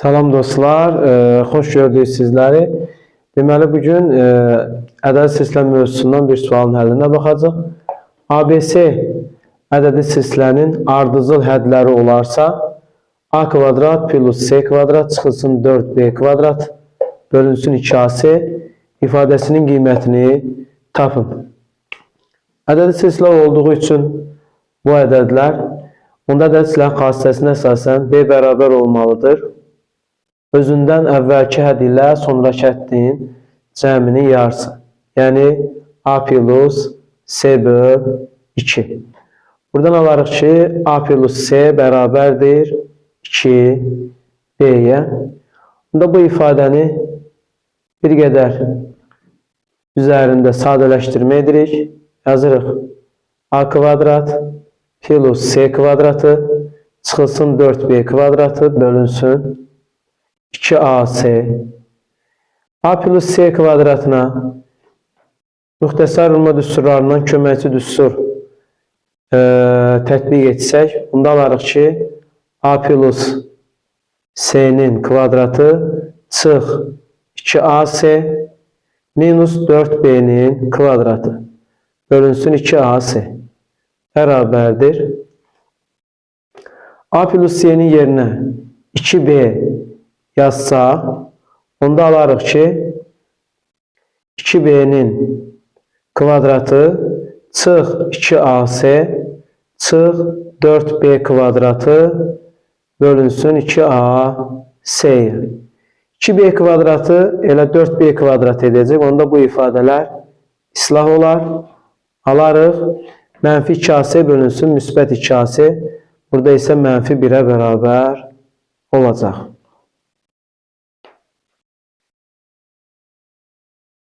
Salam dostlar, xoş gördük sizləri. Deməli, bugün ədədi silsilə mövzusundan bir sualın həllinə baxacaq. ABC ədədi silsilənin ardıcıl hədləri olarsa, A kvadrat plus C kvadrat çıxılsın 4B kvadrat bölünsün 2AC ifadəsinin qiymətini tapın. Ədədi silsilə olduğu üçün bu ədədlər, onda ədədi silsilənin xassəsinə əsasən B bərabər olmalıdır. Özündən əvvəlki hədd ilə sonrakı həddin cəminin yarısı. Yəni A plus C böl 2. Buradan alarıq ki, A plus C bərabərdir 2B-yə. Onda bu ifadəni bir qədər üzərində sadələşdirmə edirik. Yazırıq A kvadrat plus C kvadratı çıxılsın 4B kvadratı bölünsün 2AC. A plus C kvadratına müxtəsər vurma düsturlarından köməkçi düstur tətbiq etsək, bunda alarıq ki, A plus C-nin kvadratı çıx 2AC minus 4B-nin kvadratı bölünsün 2AC bərabərdir. A plus C-nin yerinə 2B yazsaq, onda alarıq ki, 2B-nin kvadratı çıx 2AC çıx 4B kvadratı bölünsün 2AC-yə. 2B kvadratı elə 4B kvadratı edəcək. Onda bu ifadələr islah olar. Alarıq. Mənfi 2AC bölünsün müsbət 2AC. Burada isə mənfi 1-ə bərabər olacaq.